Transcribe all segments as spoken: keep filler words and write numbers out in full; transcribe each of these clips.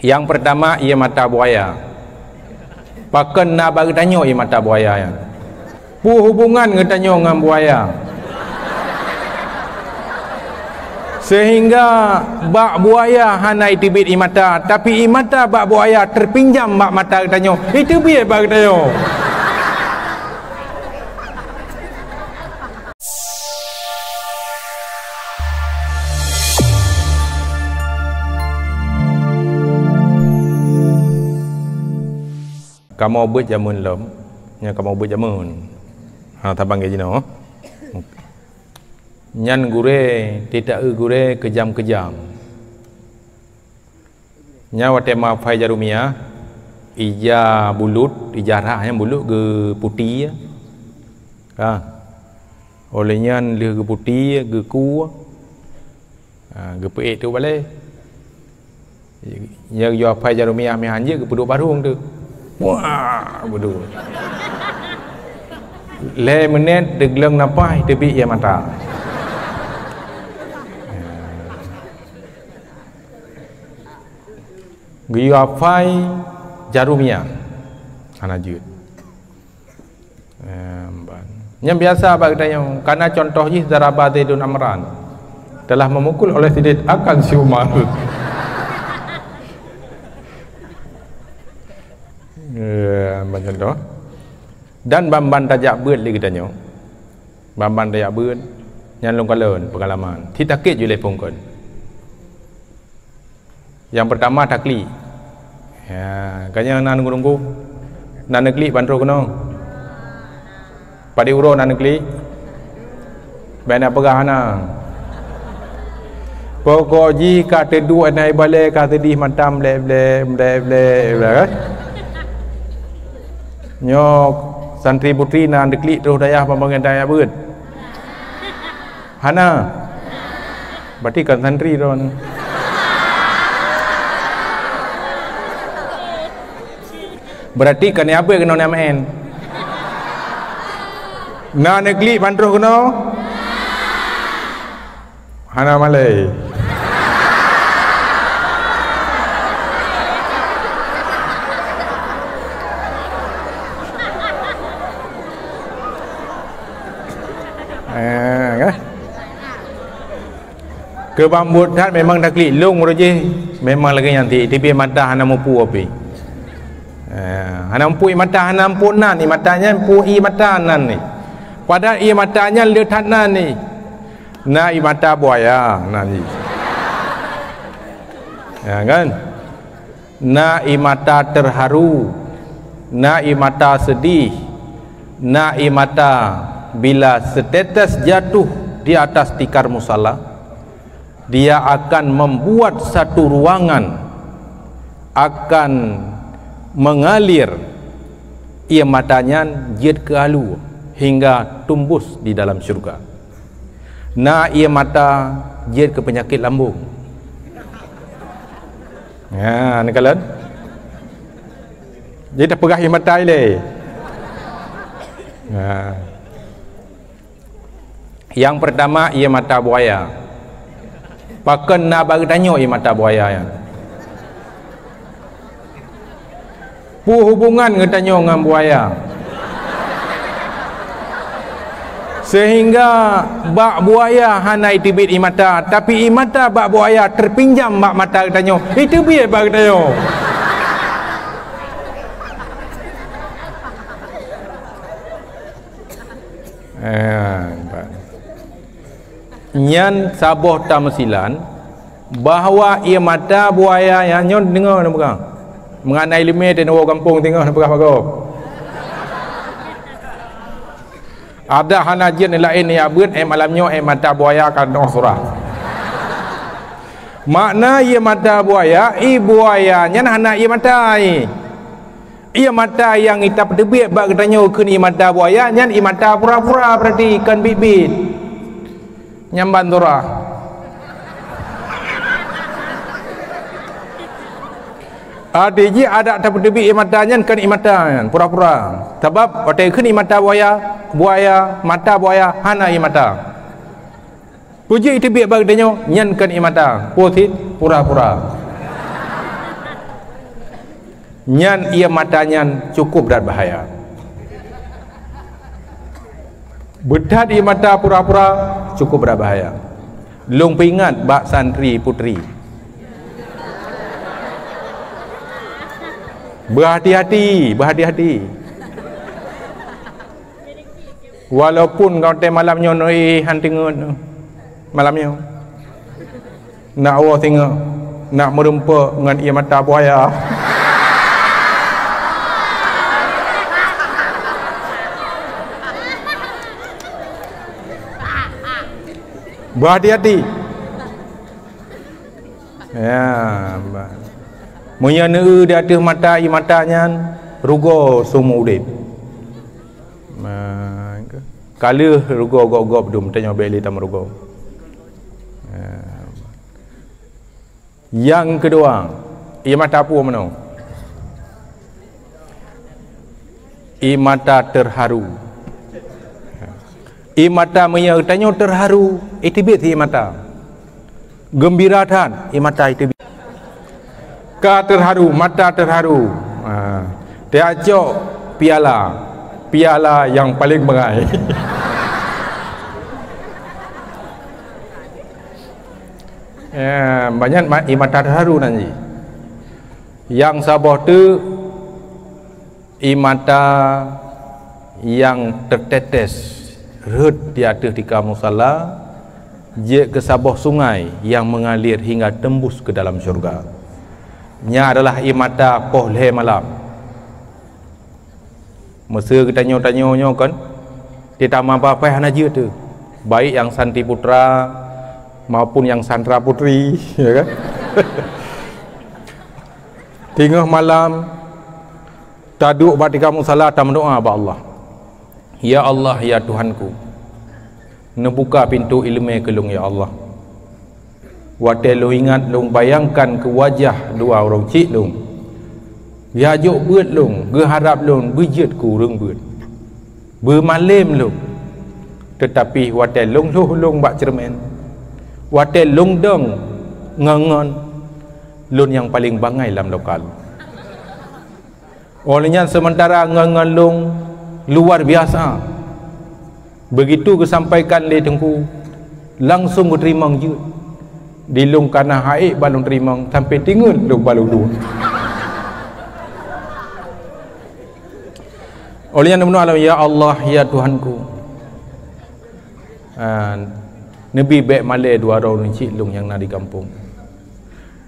Nyang peurtama, ié mata buaya. Pakon na bak geutanyoe ié mata buaya nyan? Peue hubungan geutanyoe ngon buaya? Seuhingga bak buaya hana iteubiet ié mata, tapi ié mata bak buaya teupinjam bak mata geutanyoe, iteubiet bak geutanyoe. Kamoe beuet jameun lom, nyan kamoe beuet jameun. Ha, saban lagée jinoe. Nyan gurée, teuta-eu gurée keujam-keujam. Nyan watée meuhafai Jarumiyah, ija bulut, ija rhah nyan bulut geuputéh. Ha. Óh lheueh nyan lheueh geuputéh, geuku, ha, geupeuék teuk balée. Nyan geuyue hafai Jarumiyah meuhan jeuet geupeuduek barong teuk. Wah, beudôh. Lhée minét teugleueng nafah teubiet ié mata. Geuyue hafai Jarumiyah. Hana jeuet. Em, ban. Nyang biasa bak geutanyoe, kana contoh jih daraba Zaidun Amran telah memukul oleh Sidit akan si Umar. Ya, ban contoh. Dan ban-ban tajak beuet lé geutanyoe. Ban-ban tajak beuet, nyan lôn kalon peungalaman. Sit sakét jih lé phon kon. Nyang peurtama taklik. Ya, ka nyan na neunggu-neunggu. Na neuklik ban troh keunoe. Padé uroe na neuklik. Bék na peugah hana. Pokok jih ka teuduek na ibalée ka seudeh mata mlek-mlek, mlek-mlek, kan? Nyoe santri putri na neuklik troh dayah pambangen dayah beuet. Hana. Berarti kon santri droen. Berarti kon nyang abéh keunoe nyang meu'én. Na neuklik ban troh keunoe? Hana malée. Eh, kan? Keu ban buet that memang taklik lôn uroe jih memang lagée nyan ti, tapi mata hana mupu api. Eh, hana mupu mata, hana mupu nan, mata nyan pu ié mata nan ni. Padahai ié mata nyan le that nan ni. Na ié mata buaya nan ni. Ya kan? Na ié mata terharu, na ié mata sedih, na ié mata bila setetes jatuh di atas tikar musala, dia akan membuat satu ruangan akan mengalir ié mata nyan jeuet keu alu hingga tumbus di dalam syurga. Na ié mata jeuet keu peunyakét lambung. Ha, neukalon. Jadi tapeugah ié mata ilée. Ha. Nyang peurtama ié mata buaya. Pakon na bak geutanyoe ié mata buaya nyan? Peue hubungan geutanyoe ngon buaya? Seuhingga bak buaya hana iteubiet ié mata, tapi ié mata bak buaya teupinjam bak mata geutanyoe, iteubiet bak geutanyoe. Eh, nyan saboh tamsilan bahwa ié mata buaya nyan nyoe deungoe neupeugah. Meunganai leumé teuh neuwoe gampông teungoh neupeugah bagoe. Adak hana jeuet laén jak beuet, eh, malam nyoe, eh, mata buaya ka neusurah. Makna ié mata buaya, ié buaya nyan hana ié mata, ié. Ié mata nyang ita peuteubiet bak geutanyoe kheun ié mata buaya, nyan ié mata pura-pura, berarti kon biet-biet. Nyan ban surah. Arti jih adak tapeuteubiet ié mata nyan kon ié mata nyan, pura-pura. Sabab watée kheun ié mata buaya, buaya, mata buaya, hana ié mata. Peue jeuet iteubiet bak geutanyoe, nyan kon ié mata, peue cit pura-pura. Nyan ié mata nyan cukup brat bahaya. Beuthat ié mata pura-pura cukup brat bahaya. Lôn peuingat bak santri putri. Beuhati-hati, beuhati-hati. Walaupun watée malam nyoe neuéh han teungeut malam nyoe. Nak woe singoh, nak meurumpok ngon ié mata buaya. Beuhati-hati. Ya, ba-, meunyoe neueu di ateueh mata, ié mata nyan rugoe seumeu udeb. Ma-, ka lheueh rugoe gob-gob dum, tanyoe bék lé tameurugoe. Ya. Nyang keudua, ié mata peue meunoe? Ié mata teuharu. Ié mata meunyoe tanyoe teuharu, iteubiet ié mata. Geumbira that, ié mata iteubiet. Ka teuharu, mata teuharu. Ha. Teucok piala. Piala nyang paleng bangai. Eh, banyak ma-, ié mata teuharu nan jih. Nyang saboh teuk ié mata nyang teutetes rhot di ateueh tika musala, jeuet keu saboh sungai nyang meungalir hingga teumbus keu dalam syeuruga. Nyan adalah ié mata poh lhée malam. Meuseu geutanyoe-tanyoe nyoe kon, di tamah babah hana jeuet teuh, baik nyang santri putra maupun nyang santri putri, ya kan? Teungoh malam, taduek bak tika musala tameudoá bak Allah. Ya Allah, ya Tuhanku, neubuka pintoe iéleumé keu lôn, ya Allah. Watée lôn ingat, lôn bayangkan keu wajah dua ureuëng chik lôn, geujok beuet lôn, geuharab lôn beujeuet keu ureuëng beuet. Beumalem lôn, teutapi watée lôn lhôh lôn bak ceureumen, watée lôn dong ngon-ngon, lôn nyang paleng bangai lam lokal. Óh lheueh nyan, seumeuntara ngon-ngon lôn luar biasa. Beugitu geusampaikan lé Teungku, langsong geuteurimong jeuet. Di lôn ka na ha'ék bak lôn teurimong, sampoe teungeut lôn bak lôn dua. Óh lheueh nyan, lôn meudoá lom, "Ya Allah, ya Tuhanku, ah, neubi bék malée dua droe ureuëng chik lôn nyang na di gampông."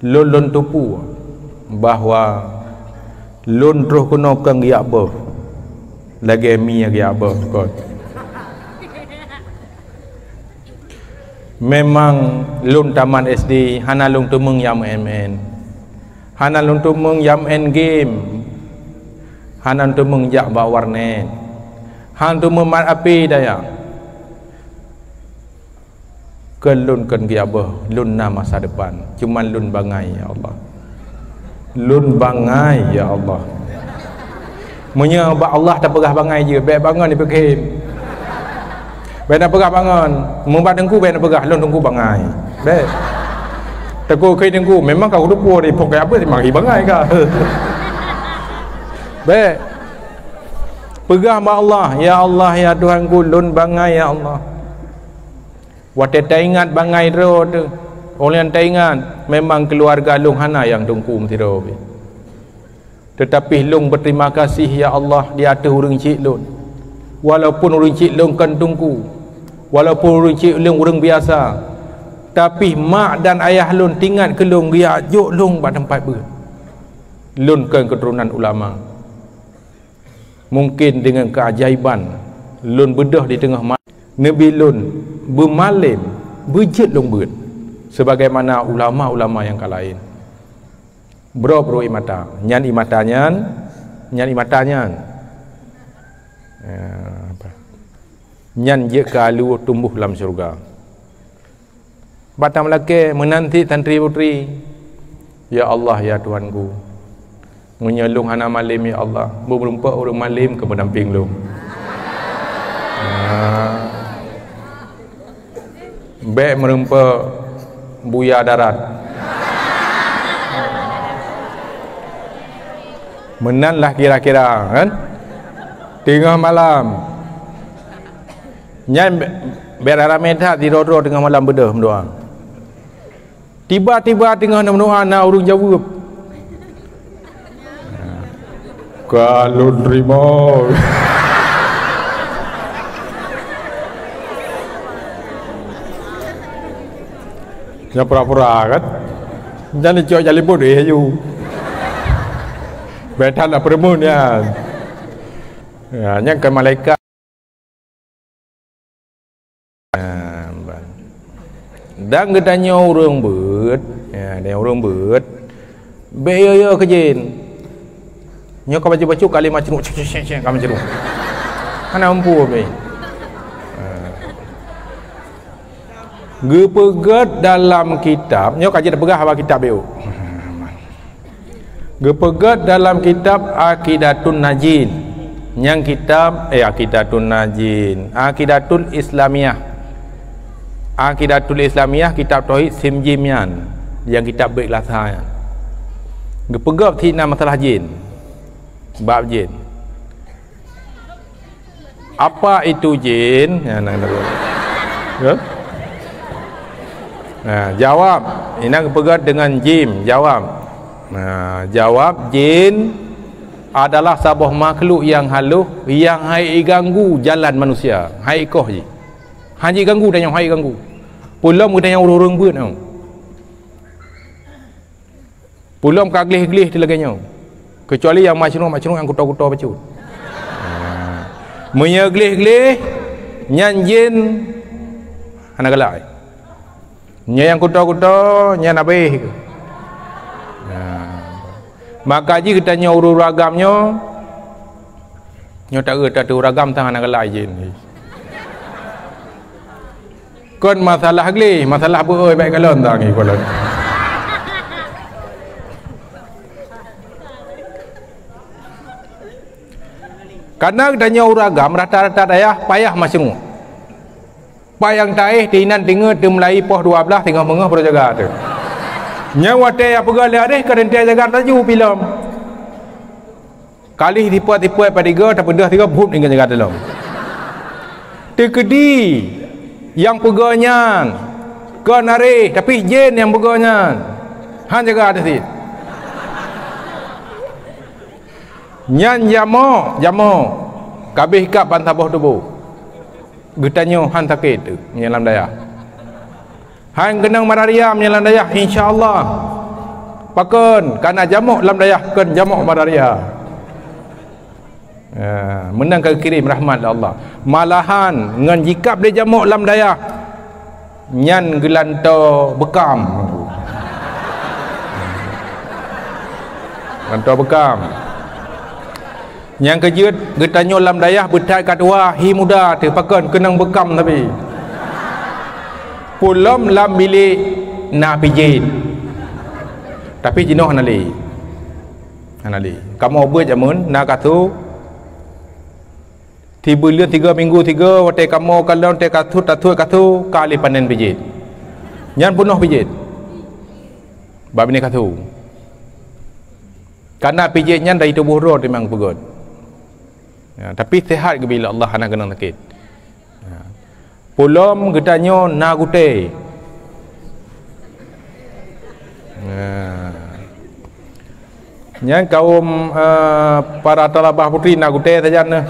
Lôn, lôn teupeue bahwa lôn troh keunoe kon geujak beuet, lagée mie geujak beuet kon. Memang lôn tamat S D, hana lôn teumeung jak meu'en-meu'en. Hana lôn teumeung jak meu'en game. Hana lôn teumeung jak bak warnet. Hana teumeung mat api daya. Kon lôn kon geujak beuet, lôn na masa depan. Cuman lôn bangai, ya Allah. Lôn bangai, ya Allah. Meunyoe bak Allah tapeugah bangai jeuet, bék bangon ipeugah. Bék na peugah bangon. Meubat Teungku bék na peugah, lôn Teungku bangai. Bék. Teungku keu Teungku, memang ka kuteupue di pok apa memang bangai ka. Bék. Peugah bak Allah, "Ya Allah, ya Tuhanku, lôn bangai, ya Allah." Watée taingat bangai droe teuh, óh lheueh nyan taingat, memang keuluwarga lôn hana nyang teungku meusidroe pih. Teutapi lôn beuterima kasih, ya Allah, di ateueh ureuëng chik lôn. Walaupun ureuëng chik lôn kon teungku, walaupun ureuëng chik lôn ureuëng biasa, tapi mak dan ayah lôn teuingat keu lôn geujak jok lôn bak teumpat beuet. Lôn kon keuturonan ulama. Mungken deungon keuajaiban lôn beudôh di teungoh ma-, neubi lôn beumalem, beujeuet lôn beuet, sebagaimana ulama-ulama nyang ka laén. Broe-broe ié mata, nyan ié mata nyan, nyan ié mata nyan. Ya, apa? Nyan jeuet keu aleue tumbôh lam syeuruga. Bak tameulakée meunan cit santri putri, "Ya Allah, ya Tuhanku, meunyoe lôn hana malem, ya Allah, beumeureumpok ureuëng malem keu meudampéng lôn." Nah, bék meureumpok buya darat. Meunan lah kira-kira, kan? Teungoh malam. Nyan be-, bèk ramé that sidroe-droe teungoh malam beudôh meudoa. Tiba-tiba teungoh meudoa na ureueng jaweueb. Ka lôn teurimong. Nyan pura-pura kan? Nyan dicok jalipon, eh, aju. Bèk that na peureumeun nyan. Ya, nyan kan malaikat. Dan geutanyoe ureueng beuet, ya, dan ureueng beuet, bèk yo-yo keu jén. Nyoe ka bacut-bacut kali macruk, cek, cek, cek, cek, ka macruk. Hana mampu, bèk. Geupeugèt dalam kitab, nyoe ka jeuet peugah haba kitab B O. Geupeugèt dalam kitab Aqidatun Najin. Nyang kitab, eh, Aqidatun Najin, Aqidatul Islamiyah. Aqidatul Islamiyah, kitab tauhid sim jim nyan, nyang kitab beuet lasa nyan. Geupeugèt sinan masalah jén. Bab jén. Apa itu jin? Ya, nah, nah. Ya? Nah, jawab. Inan geupeugèt deungon jim. Jawab. Nah, jawab, jin adalah saboh makhluk nyang halôh, nyang han jiganggu jalan manusia. Han jikoh jih. Han jiganggu tanyoe, han jiganggu. Peulom geutanyoe ureueng-ureueng beuet nyoe. Peulom ka gleh-gleh teuh lagèe nyoe. Keucuali nyang macruk-macruk nyang kuto-kuto bacut. Ha. Meunyoe gleh-gleh, nyan jén hana galak. Nyoe nyang kuto-kuto, nyan abéh. Ha. Maka jih geutanyoe ureueng-ureueng agam nyoe, nyoe taeu tateu ureueng agam tan hana galak jén. Kon masalah gleh, masalah beuôi bèk kalon tangi kalon. Karena geutanyoe ureueng agam rata-rata dayah payah macruk. Pat nyang taéh teuinan teungeut teumeulai poh dua blaih teungoh meungoh baru jaga teuh. Nyan watèe nyang peugah lé adéh ka teuntèe jaga laju pilom. Kalih tipot-tipot padum tiga, tapeudeuh tiga buet ngon jaga teuh lom. Teukeudi nyang peugah nyan kon aréh, tapi jén nyang peugah nyan. Han jaga teuh cit. Nyan jamok, jamok. Ka abéh kab ban saboh tuboh. Geutanyoe han sakét teuh nyan lam dayah. Han keunong malaria meunyoe lam dayah, insya Allah. Pakon? Kana jamok lam dayah kon jamok malaria. Ya, meunan ka geukirém rahmat lé Allah. Malahan ngon jikab lé jamok lam dayah, nyan geulantoe beukam. Lantoe beukam. Nyang keujeuet geutanyoe lam dayah beuthat ka tuha, hi muda teuh, pakon keunong beukam tapi. Peulom lam bilék na pijét. Tapi jinoe hana lé. Hana lé. Kamoe beuet jameun na kasô. Sibuleuen tiga minggu tiga, watèe kamoe kalon teuh kasô, tasôt kasô, ka lheuh panen pijét. Nyan peunoh pijét. Bak binéh kasô. Kana pijét nyan dari tuboh droe teuma geupeugöt. Ya, tapi seuhat geubri lé Allah, hana keunong sakét. Ya. Peulom geutanyoe na gutèe. Ya. Nyan kawöm, eh, para talabah putri na gutèe sajan nyoe.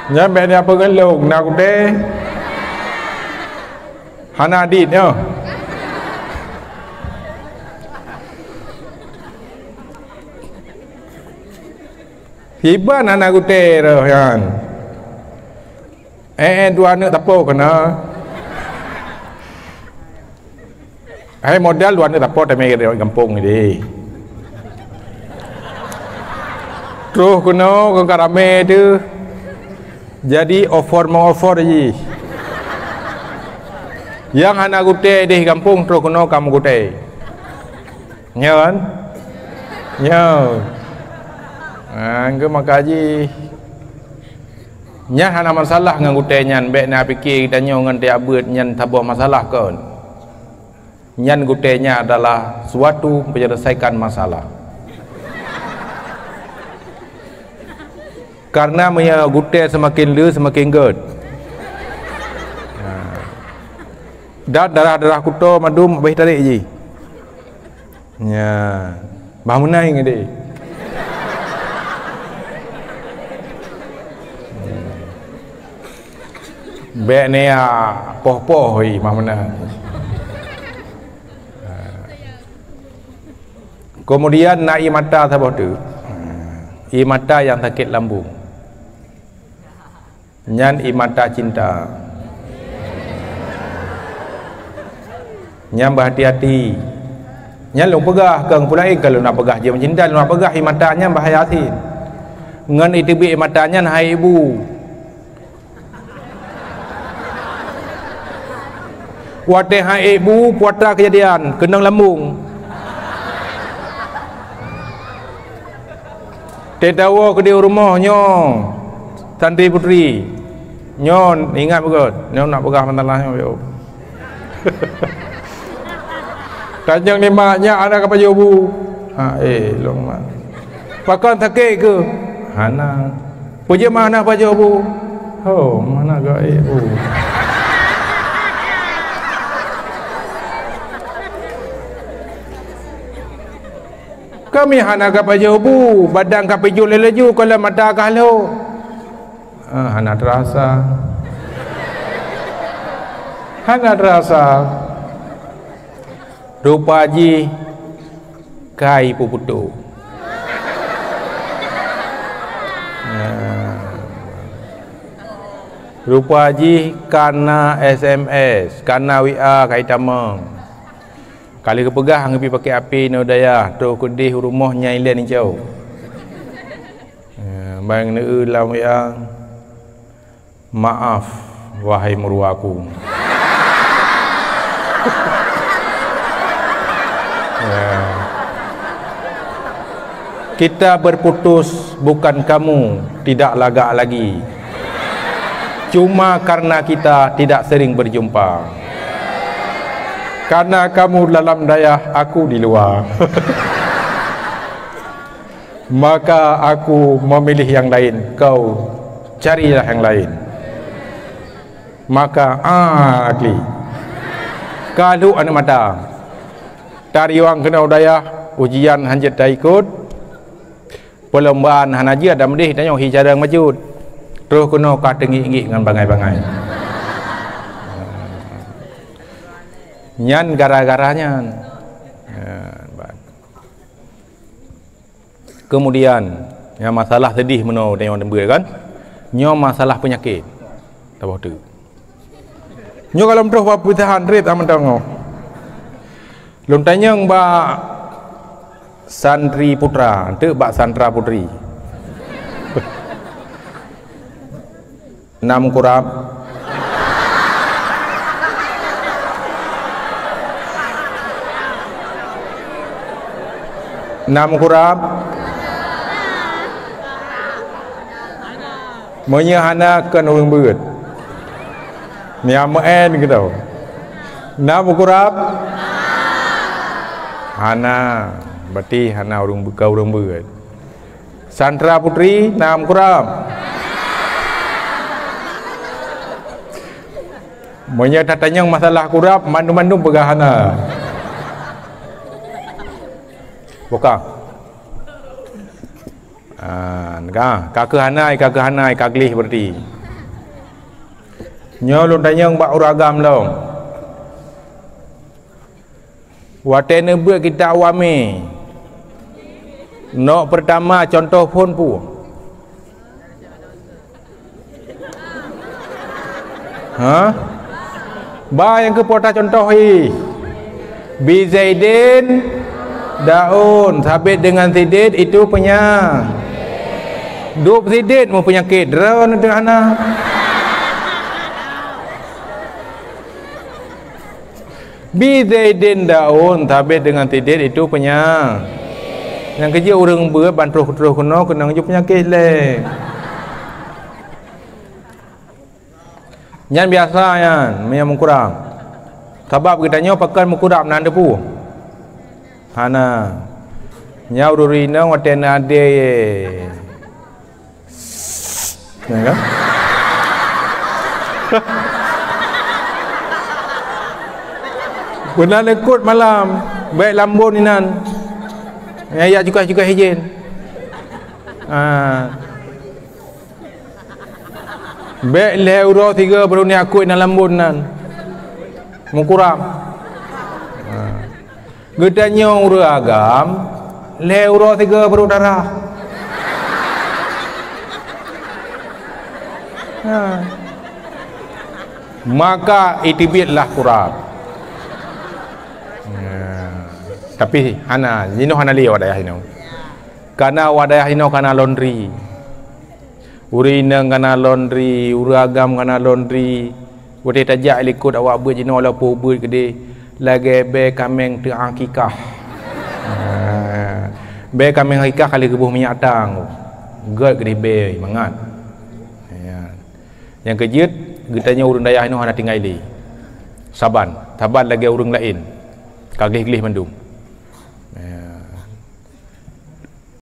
Nyan bèk na peungeulong na gutèe. Hana dit nyoe. Siban hana gutèe roh nyan. Eh, eh, dua aneuk tapo keunoe. Hai modal dua aneuk tapo tamè gampông nyoe. Troh keunoe keu ka ramè teuh. Jadi offer meuoffer jih. Nyang hana gutèe deh gampông troh keunoe ka meugutèe. Nyoe kan? Nyoe. Ha, engkeu maka jih. Nyan hana masalah ngon gutèe nyan, bèk na piké geutanyoe ngon tiep beuet nyan saboh masalah kon. Nyan gutèe nyan adalah suatu menyelesaikan masalah. Karena meunyoe gutée seumaken le, seumaken gét. Nah. Dan darah-darah kuto mandum habéh tarek jih. Nya, bah meunai ngon deh. Bék ni, ah, poh-poh, ih, bah meunai. Kemudian na ie mata saboh teuk. Ie mata nyang sakét lambung. Nyan ie mata cinta. Nyan beuhati-hati. Nyan lôn peugah, keu ureueng laén ka lôn na peugah jeuem cinta, lôn na peugah ie mata nyan bahaya sit. Ngon iteubiet ie mata nyan hai ibu. Watée hai ibu, peue atra keujadian, keunong lambung. Teudawa keudeh u rumoh nyoe, santri putri. Nyoe ingat beugét, nyoe nak peugah masalah nyoe, yo. Tanyong nibak nyak hana ka pajoh bu. Ha, eh, long mak. Pakon sakét keu? Hana. Peue jeuet mak hana pajoh bu? Ho, mana gaib bu. Kami hana ka pajoh bu, badan ka pijôh lé laju, kalau mata ka lhok. Ah, hana terasa. Hana terasa. Rupa jih kai puputo. Nah. Rupa jih kana S M S, kana W A kai tamong. Ka lheueh geupeugah ngon pih pakai api neu dayah, troh keudeh u rumoh nyang ilée nincau. Eh, bang neu lam W A, "Maaf, wahai meuruaku." Ya. Kita berputus bukan kamu tidak lagak lagi. Cuma karena kita tidak sering berjumpa. Karena kamu dalam dayah, aku di luar. Maka aku memilih yang lain, kau carilah yang lain. Maka, ah, klik. Ka lhok aneuk mata. Tariwang keunoe u dayah, ujian hanjeuet taikot. Perlombaan hana jeuet, dan meudeh tanyoe hi carông bacut. Troh keunoe ka teungiek-ngiek ngon bangai-bangai. Nyan gara-gara nyan. Nyan, ba- Kemudian, nyang masalah seudeh meunoe tanyoe teubiet kan? Nyoe masalah peunyakét. Saboh teuk. Nyoe ka lom troh bak peutahan rét aman tangoh. Lôn tanyong bak santri putra, enteuk bak santra putri. Na meukurab? Na meukurab? Meunyoe hana, kon ureueng beuet. Nyan meu'en keudroe. Na meukurab? Hana. Berarti hana ureueng beu-, kon ureueng beuet. Santra putri na meukurab? Meunyoe tatanyong masalah kurab, mandum-mandum peugah hana. Bukan? Ah, ka, ka keuh hana, ka keuh hana, ka gleh berarti. Nyoe lôn tanyong bak ureueng agam lom. Watée neubeuet kitab Wamé, nok peurtama cuntoh phon peue? Ha? Ba nyang keu po tacuntoh jih. Bi Zaidin daun, sabit dengan sidit itu penya-, dub sidit meupeunyakét, droeneuh teuh hana. Bi Zaidin daun, sabit dengan sidit itu penya-, nyang keujeuet ureueng beuet ban troh-troh keunoe keunong jeuet peunyakét lé. Nyan biasa nyan, meunyoe meukurab. Sabab geutanyoe pakon meukurab na teupeue? Hana. Nyan ureueng inong watée na adé. Ya kan? Beuna likot malam, bèk lambôn inan. Nyang jak cukai-cukai hijén. Ha. Bèk lhèe uroe sigoe baru neujak kôt inan lambôn nan. Meukurab. Ha. Geutanyoe ureueng agam, lhèe uroe sigoe baru darah. Ha. Maka iteubiet lah kurab. Ha. Tapi hana, jinoe hana lé awak dayah jinoe. Kana awak dayah jinoe kana laundry. Ureueng inong kana laundry, ureueng agam kana laundry. Watèe tajak likot awak beuet jinoe, walaupun beuet keudéh, lagèe bèe kaméng teuakikah. Ha. Bèe kaméng akikah ka lheueh geuboh minyak tang. Gèt keudéh bèe mangat. Ya. Nyang keujeuet, geutanyoe ureueng dayah jinoe hana tinggai lé. Saban, saban lagèe ureueng laén. Ka gleh-gleh mandum.